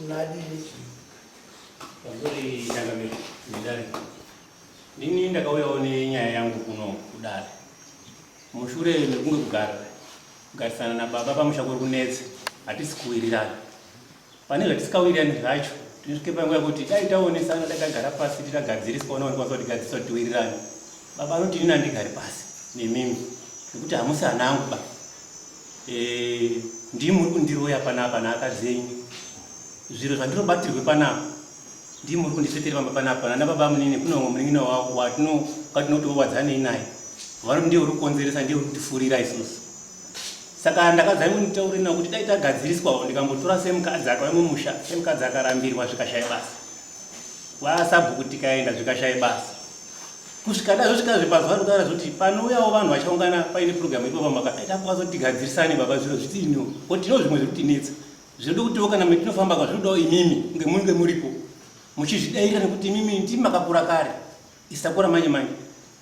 Nadii? Pamberi changamire nedare. Ndini ndakauyawo nenyaya yangu kuno kudare. Mushure mekunge kugara kugarisana nababa pamusha kuri kunetsa, hatisi kuwirirana. Pane zvatisikawirirani zvacho, tinosvike panguva yekuti dai taonesana, dai tagara pasi titagadziriswa, ona vanokwanisa kutigadzirisa kuti tiwirirane. Baba anoti inini handigari pasi nemimi nekuti hamusi ana angu ba. Eh, ndimi muri kundiroya panapa naakadzi enyu. Zviro zvandinobatirwe panapa ndimi muri kundisvetera pamba panapa nana baba munini kune umwe munin'ina watino kwatinoti wadzanei naye vanoti ndiye uri kukonzeresa ndiye uri kutifurira isusu saka ndakazai kunditaurira nawo kuti dai tagadziriswawo ndikambotora semukadzi akauya mumusha semukadzi akarambirwa zvikashaya basa kwasabhuku tikaenda zvikashaya basa kusvika dazosvika zvepazuva rikutaura zvekuti panouyawo vanhu vachaungana paine program ipo pamaka dai takukwanisa kuti tigadzirisane baba zviro zvitino ko tino zvimwe zviri kutinetsa Zvinoda kutiwo kana metinofamba ka zvinodawo imimi kunge munge muripo muchizvidairira nekuti imimi ndimi makakura kare isu takura manje manje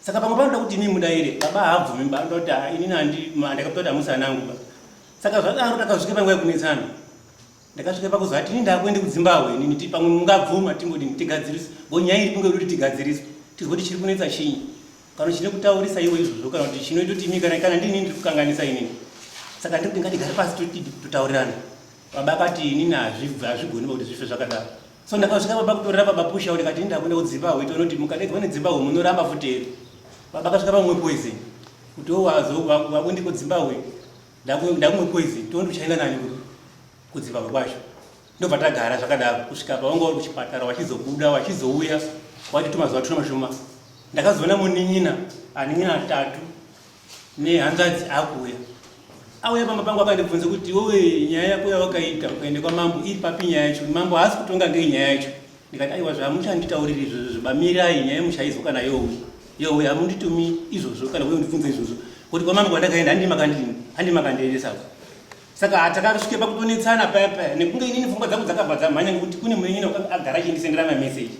saka pamwe panoda kuti imimi mudaire baba haabvumi ba anoda kuti ah, inini ndakapita kuti hamusi anangu ba saka zvadaro takazosvika panguva yekunetsana ndakasvika pakuzoti ini ndakuende kudzimbahwe inini ti pamwe mungabvuma tingodini tigadzirise ngo nyaya iri kunge kuti tigadziriswe tizwe kuti chiri kunetsa chinyi kana chine kutaurisa iwe izvozvo kana kuti chinoita kuti imi kana kana ndini ndiri kukanganisa inini saka ndiri kuti ngatigare pasi totaurirana baba akati inini hazvigoni kuti zvife zvakadaro so ndakasvika baba kutorera baba pusha ndikati ini ndakuenda kudzimbahwe tonoti mukadaidzwa nedzimbahwe munoramba futi here baba akasvika pamwe poison kuti wakuende kudzimbahwe ndakumwe poison tondi uchaenda nani kudzimbahwe kwacho Ndobva tagara zvakadaro kusvika pawanga uri kuchipatara wachizobuda wachizouya wati tumazuva tuno mashoma. Ndakazoona munin'ina anin'ina atatu nehanzvadzi akuuya. Auya pamba pangu akandibvunza kuti iwewe nyaya yako yawakaita ukaenda kwamambo iri papi nyaya yacho? Mambo haasi kutonga ngei nyaya yacho? Ndikati aiwa zvamuchanditaurira izvozvo zvibamirai nyaya muchaizwa kana youya. Youya hamunditumi izvozvo kana kuuya kundibvunza izvozvo. Kuti kwamambo kwandakaenda handi makandini handi makandiendesa. Saka takasvike pakutonetsana paya paya nekunge inini pfungwa dzangu dzakabva dzamhanya nekuti kune munin'ina wakanga agara achindisendera mameseji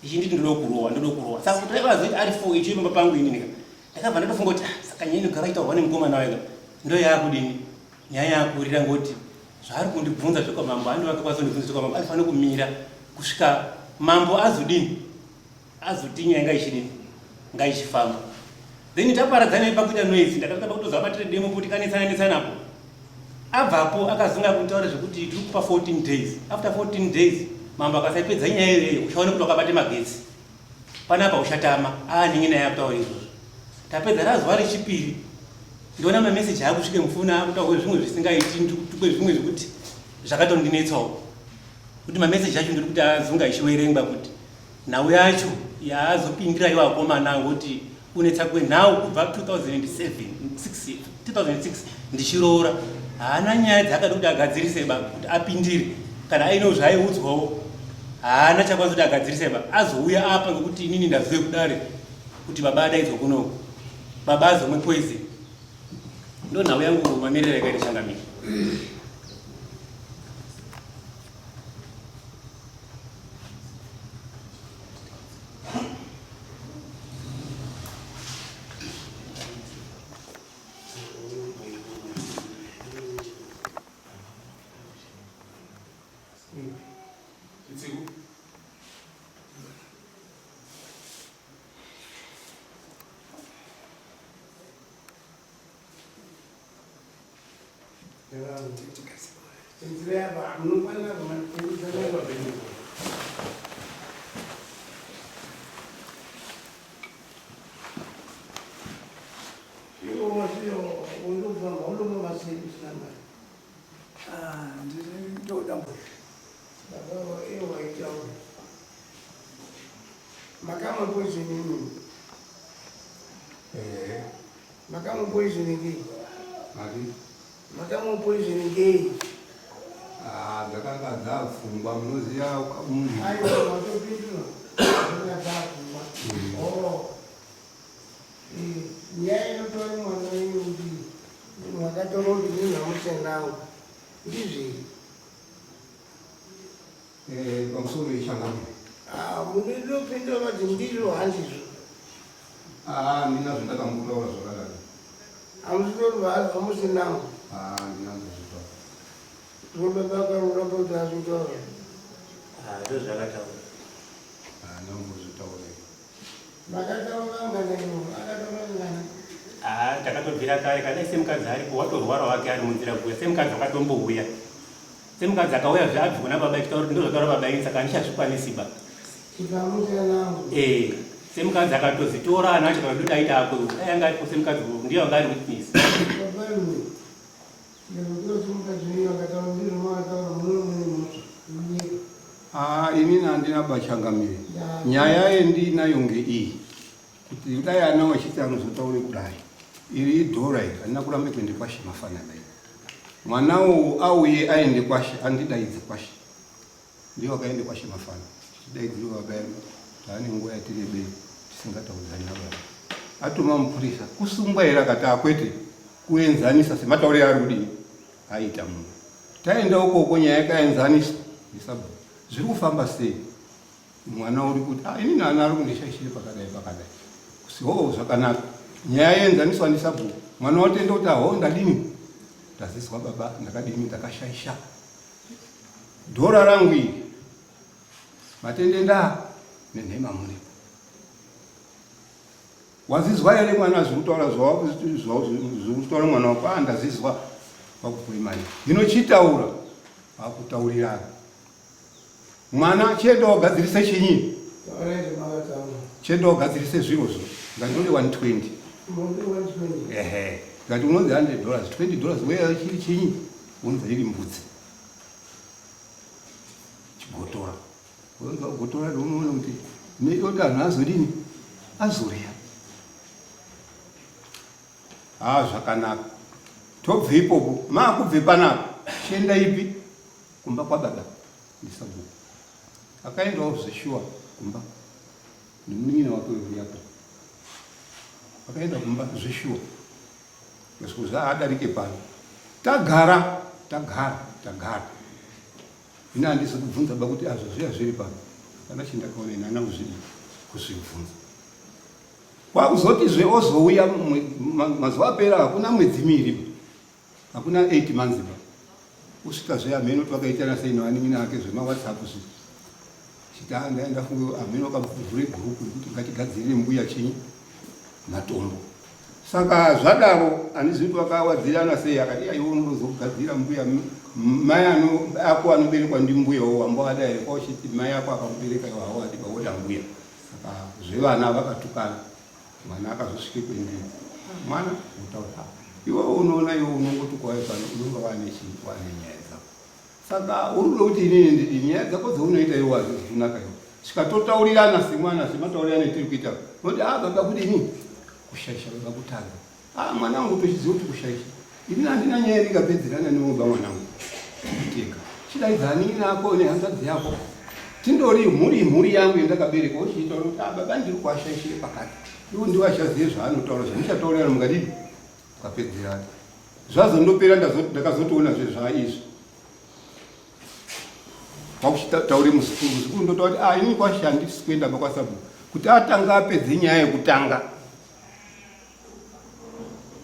ichinditi ndoda kurohwa ndoda kurohwa saka kuti aivazoiti ari fo ichiyo pamba pangu inini ka ndakabva ndatofunga kuti ah, saka nyaya inogara itaurwa nemukomana wayo ka ndo yaakudini nyaya yaakurira ngokuti zvaari kundibvunza zvekwamambo andi vakakwanisa kundibvunza zvekwamambo aifanira kumira kusvika mambo azodini azoti nyaya ngaichidini ngaichifamba then taparadzana pakuita noise ndakasvika pakutoza abatire demo kuti kanetsana netsanapo abvapo akazonga kutaura zvekuti tiri kupa 14 days after 14 days mambo akasaipedza nyaya iyoyo uchaona kuti wakabate magetsi panapa uchatama aaningi naye akutaura izvozvo tapedza razuva rechipiri ndoona mameseji akusvike mufuna akutaurwe zvimwe zvisingaiti ndikutukwe zvimwe zvekuti zvakatondinetsawo kuti mameseji acho ndiri kuti azonga ichiwerengwa kuti Nhau yacho yaazopindira iwo akomana angoti kunetsa kwenhau kubva 2007 2006 ndichiroora haana nyaya dzaakada kuti agadzirise ba kuti apindire kana aine zvaaiudzwawo haana chakwanisa kuti agadzirise ba azouya apa ngekuti inini ndazive kudare kuti baba adaidzwa kunoku baba azomwe poison ndo nhau yangu mamiriro yakaita changamire Makamwe poison ini. Makamwe poison ngei? Mati? Makamwe poison ngei? Ah, dzakanga dzafungwa munoziva munhu. Aiwa, matopindura. Dzakanga dzafungwa. Oh. Eh, nyaya inotora mwana wenyu kuti mwakatora kuti munhu hamuchanangu. Ndizvei? Eh, pamusoro yechangamire. Ah, munotopindura vati ndizvo handizvo. Ah, ndina zvandakambotaura zvakadaro. Hamusitori hamusinawo. Ah, ndina zvazvitaura. Baba vakaramba kuti azvitaura. Ah, ndozvakataura. Haana kumbozvitaura. Makataura ngana iwo, akataura ngana. Ah, takatobvira kare kana semukadzi aripo watorwara wake ari munzira kuuya semukadzi wakatombouya semukadzi akauya zve abvi kuna baba achitaura kuti ndozvataura baba ini saka handichazvikwanisi ba eh, semukadzi akatozitora ana acho kana kuti aita akwe dai anga aripo semukadzi ndiye anga ari witness. Ah, inini handina bachangamire nyaya yendinayo ngeiyi kuti dai ana wachiti anozotaure kudai iri idhora iri handina kurambe kuende kwashe mafanana iri mwana uwu auye aende kwashe andidaidze kwashe ndiyo akaende kwashe mafana tichidaidzirwa baba edu taane nguva yatirebei tisingataudzani nababa atuma mupurisa kusungwa here akati akwete kuenzanisa sematauriro ari kudii aita munhu taenda ukoko nyaya yakaenzaniswa nesabhuku zviri kufamba sei mwana uri kuti ah, inini ana ari kundishaishire pakadai pakadai kusi hoo zvakanaka nyaya yeenzaniswa nesabhuku mwana watenda kuti ahoo ndadini ndazizwa baba ndakadini ndakashaisha dhora rangu iri matende ndaa nenhema muripo wazizwa here mwana zviri kutaura zviri kutaura mwana wako ah ndazizwa wakupuwe mari hino chitaura wakutaurirana mwana chienda wagadzirise chinyi chienda wagadzirise zvirozvo ngandode 120 ehe ngati unonzi 100 dollars 20 dollars weya chiri chinyi unonzi iri mbudzi chigotora unonzi gotora reunoona kuti neoti anhu azodini azorya haa zvakanaka tobve ipopo maakubve panapa chienda ipi kumba kwababa ndisabhuku akaendawo zveshuwa kumba nemunin'ina wake wevuyako akaenda kumba zveshuwa kusvika zvaadarike pano tagara tagara tagara ini handisi kubvunza ba kuti azvo zviya zviri pano kana chindakaona ini ana kuzvidi kuzvibvunza kwakuzotizve ozouya mazuva apera hakuna mwedzi miiri Hakuna 8 months ba. Kusvika zve ameno twakaitana sei nevanin'ina ake zvema WhatsApp zvi. Chiti ah ndaenda funge ameno akavhure group rekuti ngatigadzirire mbuya chinyi matombo. Saka zvadaro handizivi kuti vakawadzirana sei akati aiwe unozogadzira mbuya mai ano ako anoberekwa ndimbuya wo wamba wada here kwauchiti mai ako akakubereka iwe hawadi bawoda mbuya. Saka zvevana vakatukana. Mwana akazosvike kwendiri mwana wotaura iwe unoona iwe unongotukwa waye pano unonga wane chii wane nyaya dzako saka uri kuda kuti inini ndidi nyaya dzako dzaunoita iwe hadzizi kunaka iwe svika totaurirana semwana semataurirana etiri kuita noti a ah, baba kudini kushaisha baba kutadza a ah, mwana wangu tochiziva kuti kushaisha inini handina nyaya ndingapedzerana newe ba mwanangu tega chidaidza anin'ina ako nehanzvadzi yako tindori mhuri imhuri yangu yandakabereka uchiitaura kuti ah, baba ndiri kuashaishire pakati iwo ndiwo achazive zvaanotaura zvandichataurira mukadini ukapedzerana zvazondopera ndakazotoona zve zvaizvi kwakuchitaure muzukuru muzukuru ndotaura kuti ah, inini kwasha handisi kuenda pakwasabhuku kuti atanga apedze nyaya yekutanga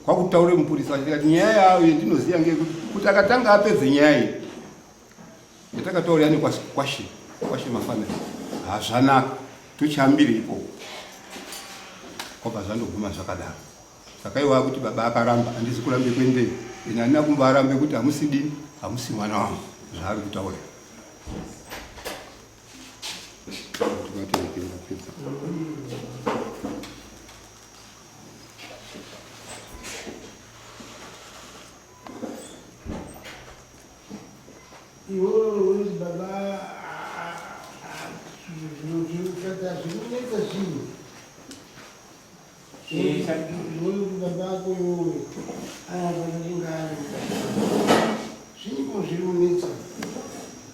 kwakutaure mupurisa achikati nyaya yayo yandinoziva ngeyekuti kuti akatanga apedze nyaya iyi yatakataurira nekwashe kwashe mafanira hazvanaka tochihambire ikoko kwabva zvandoguma zvakadaro saka iwo akuti baba akaramba handizi kurambe kuendeyo ine handina kumba arambe kuti hamusi dini hamusi mwana wangu zvaari kutaura Iwewe unoti baba zvinonetsa zvinhu zvinoti baba ako iwewe anofanira kunge ari zviniko zviri kunetsa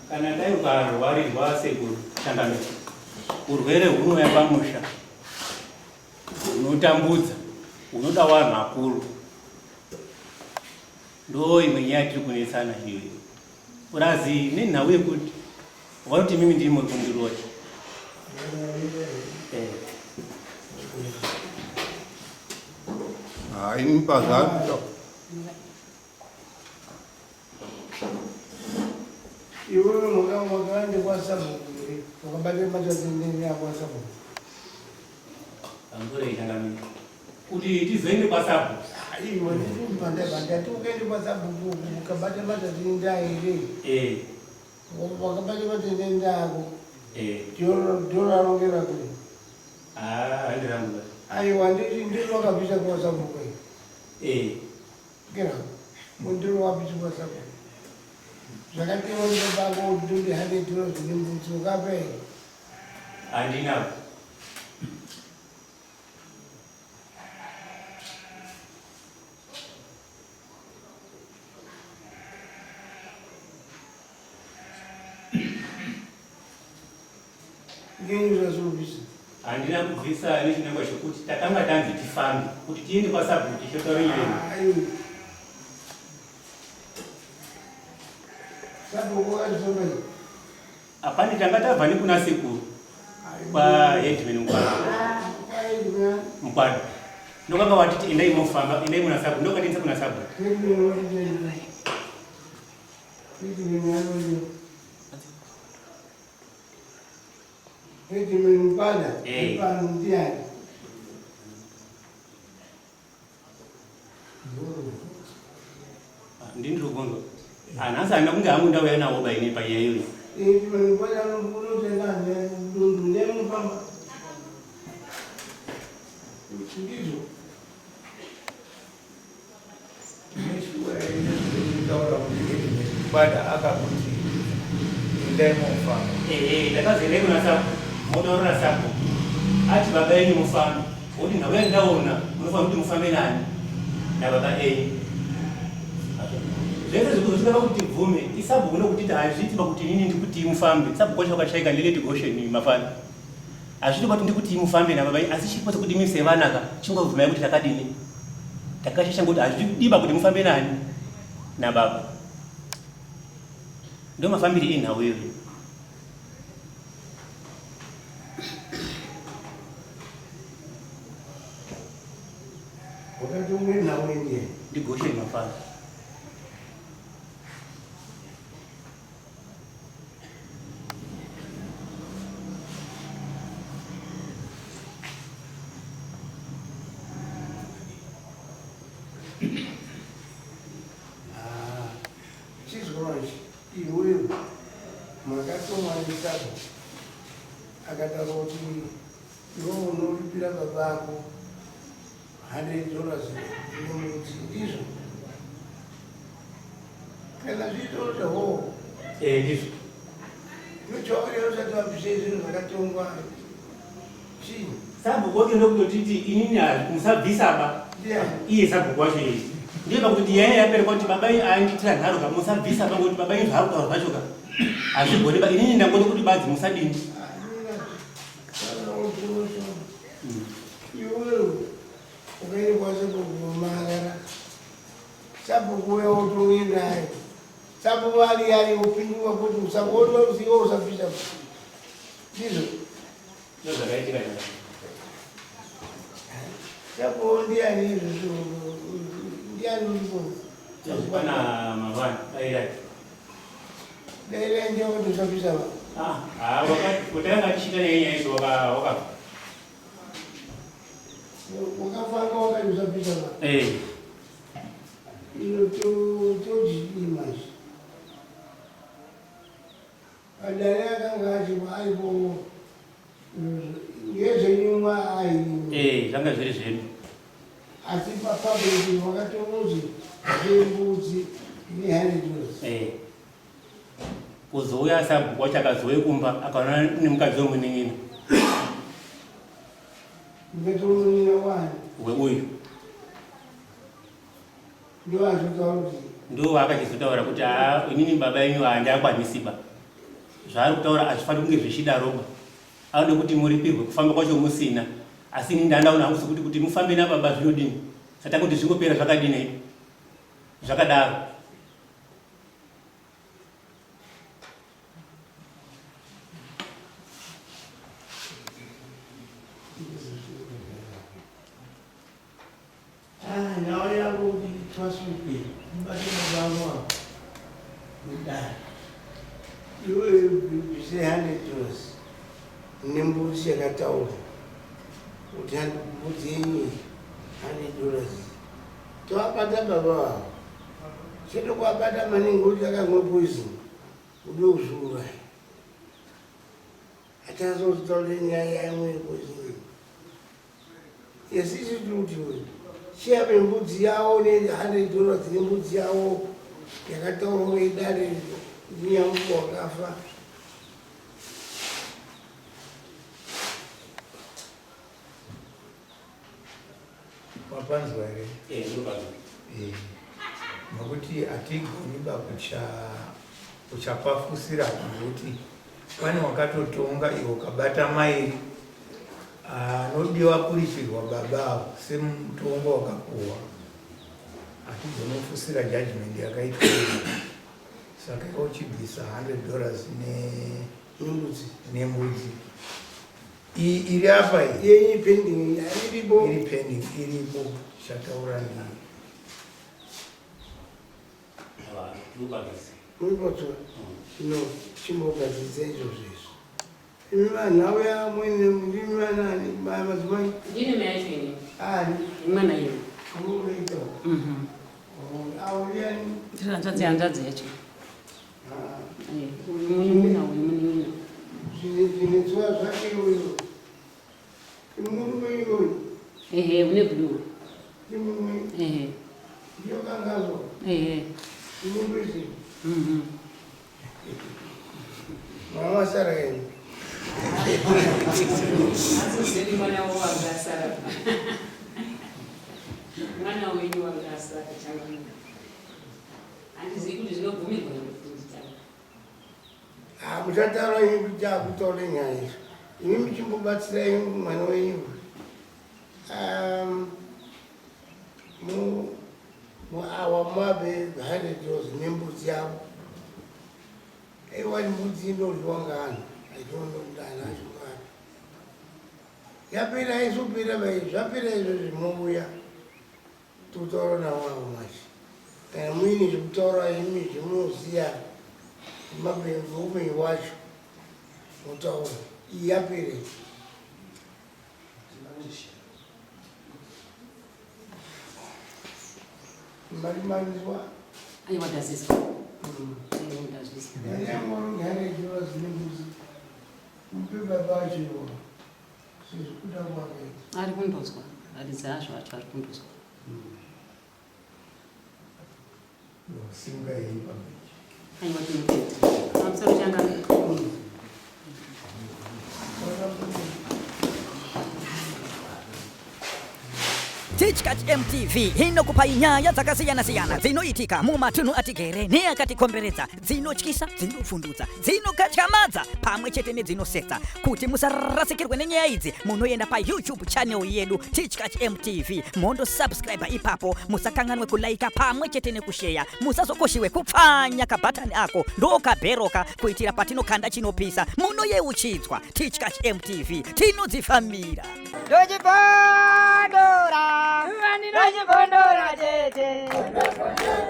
kana dai ukarwarirwa sekuru changamire urwere hunouya pamusha unotambudza unoda vanhu akuru ndo imwe nyaya tiri kunetsana iyoyo purazi nenhau yekuti vanoti imimi ndiri muri kundiroya eh. Ah, ini pazvakuita iwewe makaende kwasabhuku here wakabata matatendene ako asabhuku? Pamusoro changamire. Kuti tizoende kwasabhuku. Aiwa, ndati ukaende kwasabhuku ukabata matatende here? Eh. Wakabata matendende ako. Eh. Ndorarongera kuri. Ah, handirangu. Aiwa, ndiro wakabvisa kwasabhuku. Eh. Gera. Ndiro wakabvisa kwasabhuku. Zvakatewa ndobako kuti hande tiro zvine mbudzi ukape. Handina. Ngenyi zvazobvisa? Handina kubvisa nechinangwa chekuti takanga tanzi tifambe kuti tiende kwasabhuku tichotaura nyaya iyi. Aiwa. Sabhuku wakazvifamba here? Hapana, tanga tabva nekuna sekuru kwaheadman Mukwado. Kwaheadman. Mukwado. Ndokanga watiti endai mofamba, endai muna sabhuku, ndokatiendesa kuna sabhuku. Headman watiti. Headman anonzi. Headman Mukwada. Eh. Mukwada ndiani? Ndini ndiri kubvunzwa. Hanhasi handina kunge hangu ndauya nawo baine panyaya iyoyi. Headman Mukwada anotenga dundu ndiani unofamba? Ndizvo. Neshuwa taura kuti headman Mukwada akakuti endai mofamba. Ehe, ndakazi endai kuna sabhuku, motaurira sabhuku. Ati baba enyu mufambe. Woti ndauya ndaona, munofanira kuti mufambe nani? Nababa enyu. Zvese zvikuzosvika pakuti tibvume, isabhuku nokutiti hazviiti pakuti inini ndikuti mufambe. Sabhuku wacho wakashaika ndileti Goshen mafana. Hazviiti pakuti ndikuti mufambe nababa enyu, asi chiripo sekuti imi sevanaka, chingobvumai kuti takadini. Takashasha ngokuti hazvidiba kuti mufambe nani? Nababa. Ndo mafambire enhau iyoyo. Wakatomwe nhau ndiye. NdiGoshen mafana. Ah, chizwa manje iwewe makatomwa nesabhuku akataura kuti iwe unoripira baba ako $100 nemudzi, ndizvo? Kana zviitote ho. Eh, ndizvo. Ndochaurira usati wabvisa zvinhu zvakatongwa chii? Sabhuku wacho ndokutotiti inini musabvisa ba. Ndiani? Iye sabhuku wacho iye. Ndiye pakuti nyaya yapera kuti baba iyi ainditira nharo ka musabvisa pa ngokuti baba iyi zvaari kutaura zvacho ka. Hazvigoni ba inini ndangoti kuti badzi musadini. Iwewe ukaenda kwasabhuku marara. Sabhuku uya wotoendayo. Sabhuku ari ari upindura kuti usaona usiwo usabvisa. Ndizvo. Ndozvakaitika nyaya. Sabhuku ndiani izvozvo? Ndiani uripo? Pana mavana dairai. Dairai ndiye kuti usabvisa ba. Ah, ah, wakati kutanga tichiita nyaya izvo waka waka. Wakafanga wakati usabvisa ba. Eh. Ino tochidii manje? Padare akanga achipo aipo ngezvenyumwa ai. Eh, zvanga zviri zvedu. Asi papublic wakatomuzi zvembudzi ne$100. Eh. Kuzouya sabhuku wacho akazouya kumba akaona nemukadzi wemunin'ina. Mukadzi wemunin'ina wani? Weuyu. Ndo azotaura kuti Ndo akachizotaura kuti haa inini baba yenyu handiakwanisi ba. Zvaari kutaura hazvifaniri kunge zvichidaroba. Anoda kuti muripirwe kufamba kwacho musina. Asi inini ndandaona hangu sekuti kuti mufambe nababa zvinodini. Saka kuti zvingopera zvakadini zvakadaro. Ah, nhau yangu kuti twasuke mubate baba vangu ava mudare. Iwe Bvise 100 dollars nembudzi yakataura kuti handi mbudzi yenyu 100 dollars. Tovabata baba vavo. Chete kuvabata maningi kuti akamwe poison ude kuzviuraya. Achazotaura nyaya yamwe poison. Yes, isi tiri kuti chiyape mbudzi yavo ne 100 dollars nembudzi yavo yakataurwa nedare ndinyamuko wakafa. Wapanzwa here? Eh, ndinopanzwa. Eh, nokuti hatigoni ba kucha kuchapafusira nokuti pane wakatotonga iwe ukabata mairi anodiwa kuripirwa baba avo semutongo wakapuwa hatizonofusira judgment yakaitwa saka iwe uchibvisa 100 dollars Nembudzi. nembudzi iri apa iyi Yenyu pending iripo. Iri pending iripo chataura ndii. Muripotswa no chimbogadzirisa izvozvo izvo. Imi vanhu auya muine ndimi vanani madzimai? Ndini mai yacho ini. Ani? Mwana iwe. Unoita. Mhm. Auya ni? Ndiri hanzvadzi hanzvadzi yacho. Eh, uyu munin'ina uyu munin'ina. Zvine zuva zvake uyu. Murume iyoyo. Ehe, une blue. Ndimumwe. Ehe. Ndiyo kangazwa. Ehe. Ndimumbizi. Mhm. Mama sara yenu. Azozeni mwana wanga asara. Mwana wenyu wanga asara changamire. Handizivi kuti zvinobvumirwa here kuti nditaure. Ah, muchataura imi kuti akutaura nyaya izvo. Imi muchimbobatsira imi mwana wenyu. Awa muape 100 dollars nembudzi yavo. Aiwa mbudzi inodyiwa ngaanhu. I don't know kuti anhu acho ngapi. Yapera izopera vai zvapera izvo zvinouya. Tokutaura navo avo manje. Kana muine zvekutaura imi zvemunoziva upenyu hwacho motaura. Iyi yapera iyi. Mari manzwa. Aiwa ndazizwa. Aiwa ndazvizwa. Mari yangu 100 dollars nembudzi. Mupe baba acho iwo. Sezvikuda kwake. Ari kundozwa. Aridza azvo acho ari kundozwa. Simuka iyi pambeji. Aiwa tinotenda. Pamusoro changamire. Tichkach MTV inokupai nyaya dzakasiyana-siyana dzinoitika mumatunhu atigere neakatikomberedza, dzinotyisa, dzinovhundutsa, dzinokatyamadza pamwe chete nedzinosetsa. Kuti musarasikirwe nenyaya idzi, munoenda paYouTube channel yedu Tichkach MTV mondosubscribe ipapo. Musakanganwe kulaika pamwe chete nekusheya. Musazokoshiwe kupfanya kabhatani ako ndokabheroka kuitira patinokanda chinopisa munoyeuchidzwa. Tichkach MTV tinodzifambira. Ndochibondora, ndochibondora chete.